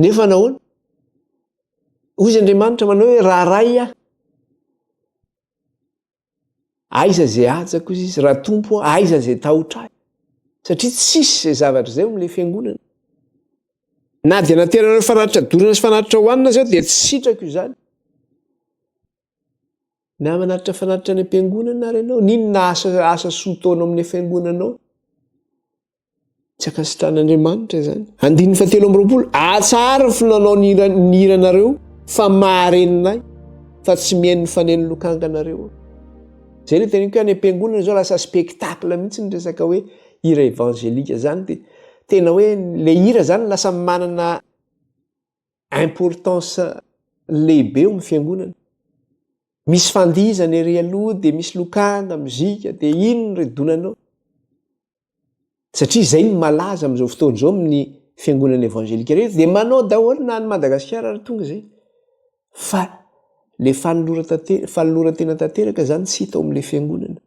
nefa nahoana? Hoy izy Andriamanitra manao hoe raha ray aho, aiza izay hajako izy izy, raha tompo aho, aiza izay tahotra ahy. Satria tsisy izay zavatra izay ao amin'ilay fiangonana. Na dia nateranareo fanatitra dorana sy fanatitra hohanina aza aho dia tsy sitrako izany. Na manatitra fanatitra any am-piangonana ary ianao, n'inona asa asa soa ataonao amin'ny fiangonanao, tsy ankasitrahan'Andriamanitra izany. Andininy fahatelo amby 20, atsaharo ny finanao ny hira- ny hiranareo fa maharenina ahy, fa tsy mihaino ny faneno lokanganareo aho. Zay le teneniko hoe any am-piangonana zao lasa spectacle mihitsy ny resaka hoe hira evangelika zany de tena hoe le hira zany lasa manana importance lehibe eo amin'ny fiangonana. Misy fandihizana ery aloha dia misy lokanga, mozika, dia iny no redonanao. Satria izay no malaza amin'izao fotoana izao amin'ny fiangonana evangelika rehetra dia manao daholo na any Madagasikara ary tonga izay. Fa le fanoloran-tena tanteraka izany tsy hita ao amin'ilay fiangonana.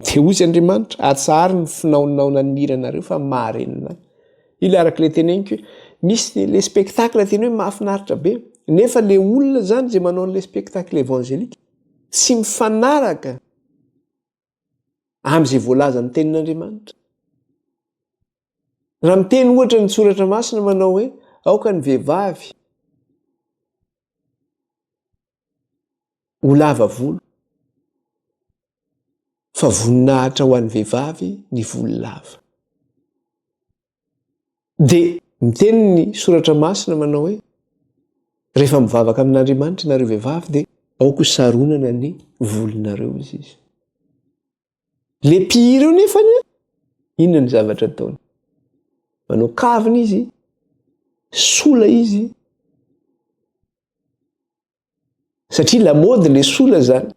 Dia hoy izy Andriamanitra, atsaharo ny finaonaonan'ny hiranareo fa maharenina ahy. Io le araka le teneniko hoe misy le spectacle tena hoe mahafinaritra be, nefa le olona zany zay manao an'le spectacle évangélique. Tsy mifanaraka amin'izay voalazan'ny tenin'Andriamanitra. Raha miteny ohatra ny soratra masina manao hoe aoka ny vehivavy ho lava volo fa voninahitra ho an'ny vehivavy ny volo lava. Dia miteny ny soratra masina manao hoe rehefa mivavaka amin'Andriamanitra nareo vehivavy dia aoka ho saronana ny volonareo izy izy. Le mpihira io nefany a, inona ny zavatra ataony? Manao kavina izy, sola izy, Satria lamaody le sola zany.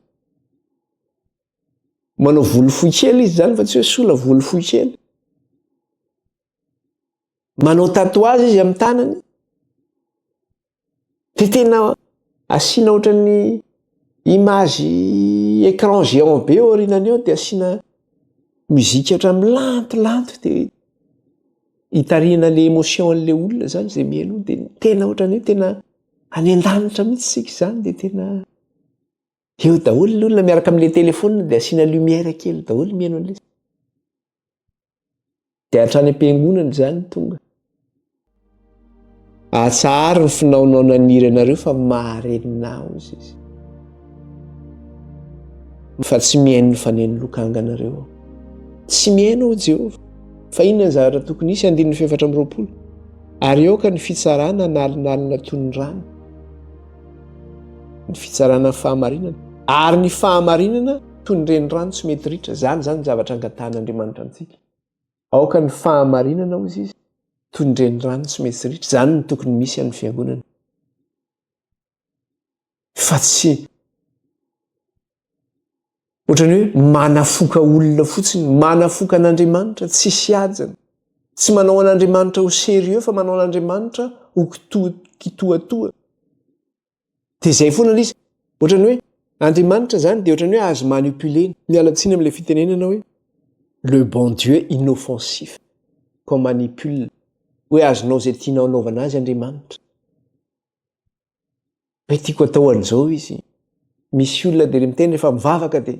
Manao volo fohy kely izy zany fa tsy hoe sola, volo fohy kely. Manao tatouage izy amin'ny tanany. De tena asiana ohatran'ny image écran géant be aorianany eo de asiana musique ohatran'ny milantolanto de hitarihana le émotion an'le olona zany zay mihaino de tena ohatran'ny hoe tena Any an-danitra mihitsy isika izany dia tena eo daholo ny olona miaraka amin'ilay telefaonina dia asiana lumière kely daholo mihaino an'ilay izy. Dia hatrany am-piangonana izany tonga. Atsaharo ny finaonao naniry anareo fa maharenina aho izy izy. Fa tsy mihaino ny faneno lokanganareo aho. Tsy mihaino aho Jehovah. Fa inona ny zavatra tokony hisy andininy fahefatra amby 20? Ary aoka ny fitsarana hanalinalina toy ny rano, ny fitsarana ny fahamarinana, ary ny fahamarinana toy ny renirano tsy mety ritra. Izany izany ny zavatra angatahan'Andriamanitra antsika. Aoka ny fahamarinana, hozy izy, toy ny renirano tsy mety ritra. Izany no tokony misy amin'ny fiangonana. Fa tsy Ohatran'ny hoe manafoka olona fotsiny, manafoka an'Andriamanitra, tsisy hajany. Tsy manao an'Andriamanitra ho sérieux fa manao an'Andriamanitra ho kitoatoa. Dia izay foana ilay izy. Ohatran'ny hoe Andriamanitra izany dia ohatran'ny hoe azo manipuler-na. Miala tsiny amin'ilay fitenenana hoe le bon Dieu inoffensif qu'on manipule. Hoe azonao izay tianao anaovana azy Andriamanitra. Hoe tiako atao an'izao izy. Misy olona dia miteny rehefa mivavaka dia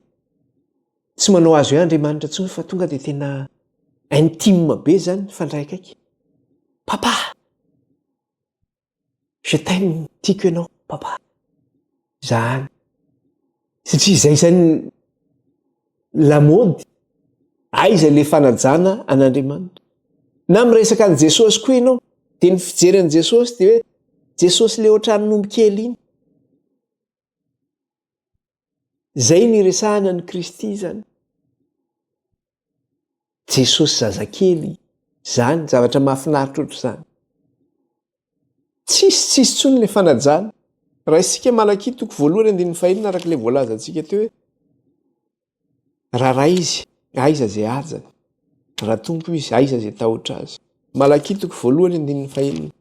tsy manao azy hoe Andriamanitra intsony fa tonga dia tena intime be zany mifandray akaiky. Papa! Je t'aime, tiako ianao papa. Zany. Satria izay zany lamaody. Aiza ilay fanajana an'Andriamanitra? Na miresaka an'i Jesosy koa ianao, dia ny fijery an'i Jesosy dia hoe Jesosy le ohatran'ny kely iny. Izay ny iresahana an'i Kristy izany. Jesosy zazakely, izany zavatra mahafinaritra ohatr'izany. Tsisy, tsisy intsony ilay fanajana. Raisintsika Malakia toko voalohany andininy fahenina araka ilay voalazantsika teo hoe raha ray izy, aiza izay hajany? Raha tompo izy, aiza izay tahotra azy? Malakia toko voalohany andininy fahenina.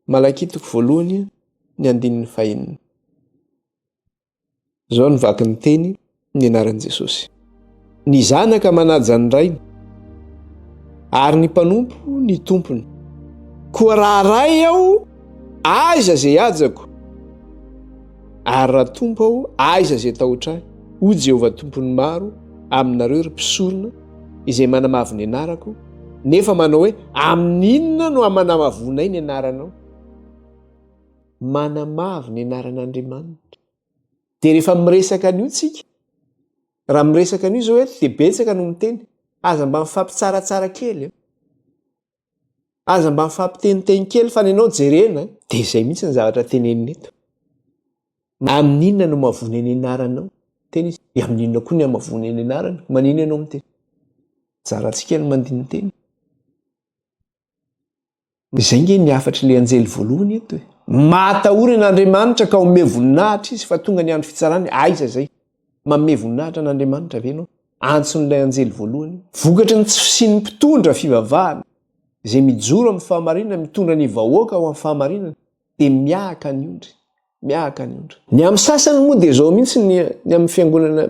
Malakia toko voalohany ny andininy fahenina. Izao no vaky ny teny ny anaran'i Jesosy. Ny zanaka manaja ny rainy, ary ny mpanompo ny tompony. Koa raha ray aho, aiza izay hajako? Ary raha tompo aho, aiza izay tahotra ahy? Hoy Jehovah Tompon'ny maro aminareo, ry mpisorona, izay manamavo ny anarako, nefa manao hoe, Amin'inona no hamanamavoanay ny anaranao? Manamavo ny anaran'Andriamanitra. Dia rehefa miresaka an'io tsika, raha miresaka an'io izao eto dia betsaka no miteny, aza mba mifampitsaratsara kely e. Aza mba mifampiteniteny kely fa ny anao jerena dia izay mihitsy ny zavatra tenenina eto. Amin'inona no mavony ny anaranao? Teny izy, dia amin'inona koa ny hamavony ny anarany? Manino ianao miteny? Zarantsika ny mandini-teny. Izay nge ny hafatr'ilay anjely voalohany eto e. Matahora an'Andriamanitra ka omeo voninahitra izy fa tonga ny andro fitsarany. Aiza izay? Manome voninahitra an'Andriamanitra ve ianao? Antson'ilay anjely voalohany io. Vokatry ny tsy fisian'ny mpitondra fivavahana izay mijoro amin'ny fahamarinana, mitondra ny vahoaka ho amin'ny fahamarinana, dia miahaka ny ondry. Miahaka ny ondry. Ny amin'ny sasany moa dia izao mihitsy ny ny amin'ny fiangonana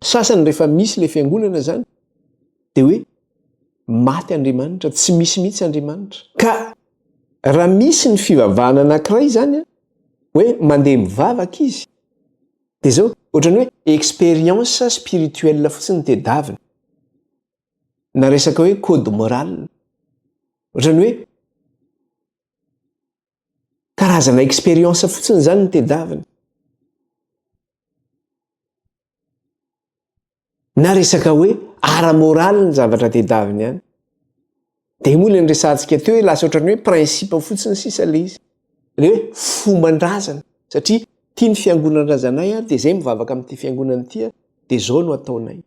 sasany rehefa misy ilay fiangonana izany dia hoe maty Andriamanitra, tsy misy mihitsy Andriamanitra. Ka raha misy ny fivavahana anankiray izany hoe mandeha mivavaka izy. Dia izao, ohatran'ny hoe expérience spirituelle fotsiny no tedaviny. Na resaka hoe code moral. Ohatran'ny hoe karazana expérience fotsiny izany no tedaviny. Na resaka hoe ara-moraly ny zavatra tedaviny any. Dia moa ilay niresahantsika teo hoe lasa ohatran'ny hoe principe fotsiny sisa ilay izy. Ilay hoe fomban-drazana. Satria ity ny fiangonan-drazanay dia izay mivavaka amin'ity fiangonana ity dia izao no ataonay.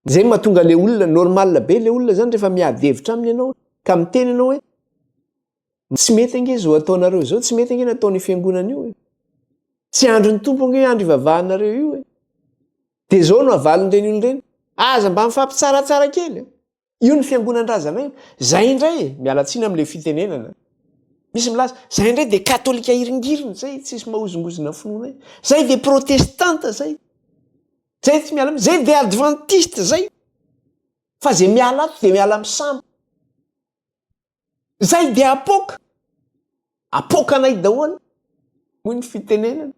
Izay no mahatonga ilay olona, normal be ilay olona izany rehefa miady hevitra aminy ianao ka miteny ianao hoe tsy mety ange izao ataonareo izao, tsy mety ange ny ataon'io fiangonana io e. Tsy andron'ny Tompo ange andro ivavahanareo io e. Dia izao no avalin'ireny olona ireny, aza mba mifampitsaratsara kely e. Io ny fiangonan-drazanay io. Zay indray e, miala tsiny amin'ilay fitenenana. Misy milaza, zay indray dia katolika hiringiriny zay, tsisy mahozongozona finoanay. Zay dia protestanta zay. Zay tsy miala, zay dia adventiste zay. Fa zay miala ato dia miala amin'ny sampy. Zay dia apoaka. Apoaka anay daholo, hoy ny fitenenana.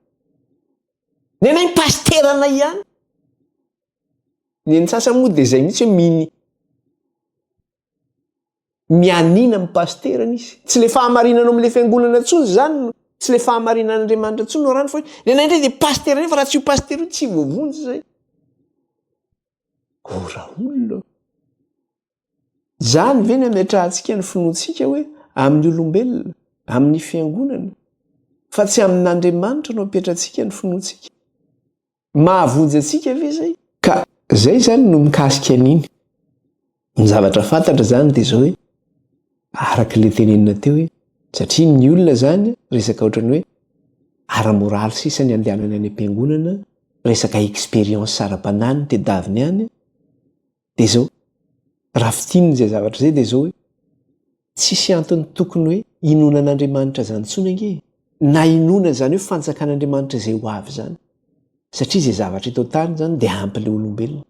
Ny anay ny pasiteranay ihany. Ny an'ny sasany moa dia izay mihitsy hoe mini mianiana amin'ny pasiterany izy. Tsy le fahamarinana ao amin'ilay fiangonana intsony izany no, tsy le fahamarinan'Andriamanitra intsony no arahiny fa hoe ny anay indray dia pasitera nefa raha tsy io pasitera io tsy voavonjy izay. O raolona ô! Izany ve ny ametrahantsika ny finoantsika hoe amin'ny olombelona, amin'ny fiangonana, fa tsy amin'Andriamanitra no apetratsika ny finoantsika? Mahavonjy antsika ve izay? Ka izay izany no mikasika an'iny. Ny zavatra fantatra izany dia izao hoe, araka ilay tenenina teo hoe, satria ny olona izany resaka ohatran'ny hoe ara-moraly sisa ny andehanany any am-piangonana, resaka expérience ara-panahy no tedaviny any, dia izao, raha fintinina izay zavatra izay dia izao hoe, tsisy antony tokony hoe hinoana an'Andriamanitra izany intsony ange e! Na hinoana izany hoe fanjakan'Andriamanitra izay ho avy izany. Satria izay zavatra eto an-tany izany dia ampy ilay olombelona.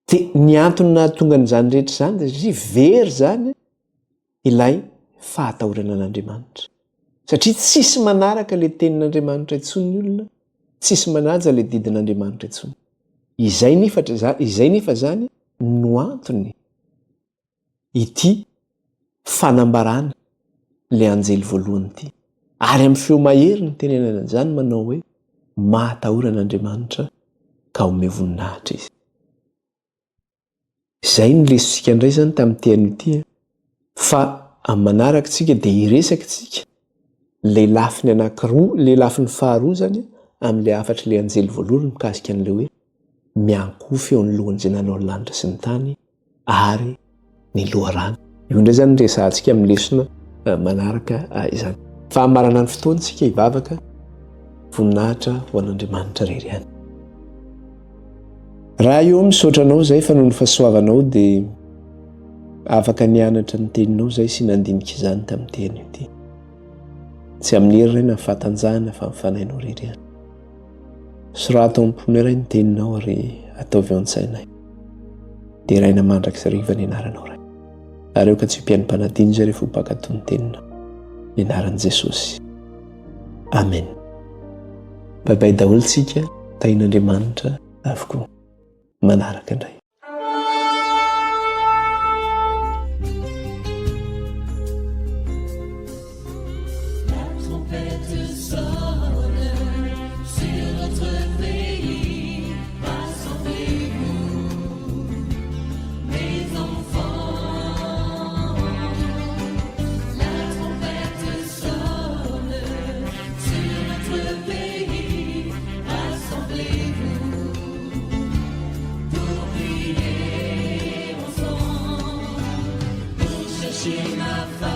Dia ny antony nahatonga an'izany rehetra izany dia satria very izany ilay fahatahorana an'Andriamanitra. Satria tsisy manaraka ilay tenin'Andriamanitra intsony ny olona, tsisy manaja ilay didin'Andriamanitra intsony. Izay nefa, izay nefa izany no antony ity fanambarana ilay anjely voalohany ity. Ary amin'ny feo mahery no tenenana an'izany manao hoe, Mahatahora an'Andriamanitra ka omeo voninahitra Izy. Izay no lesontsika indray izany tamin'ity anio ity an. Fa amin'ny manaraka tsika dia hiresaka tsika ilay lafiny anankiroa, ilay lafiny faharoa izany amin'ilay hafatr'ilay anjely voalohany mikasika an'ilay hoe miankohofa eo anoloan'izay nanao ny lanitra sy ny tany ary ny loharano. Io indray izany no resahantsika amin'ny lesona manaraka izany. Fa hamarana ny fotoana isika hivavaka, voninahitra ho an'Andriamanitra irery ihany. Ray ô, misaotra Anao izay fa noho ny fahasoavanao dia afaka nianatra ny teninao izay sy nandinika izany tamin'ity anio ity. Tsy amin'ny hery Ray na ny fahatanjahana fa ny fanahinao irery ihany. Sorato ao am-ponay Ray ny teninao ary ataovy ao an-tsainay. Deraina mandrakizariva ny anaranao Ray. Ary aoka tsy ho mpihaino mpanadino izay rehefa ho mpankatò ny teninao. Ny anaran'i Jesosy. Amen. Bye bye daholo tsika, tahin'Andriamanitra avokoa. Manaraka indray. Pour prier ensemble, pour chercher ma face.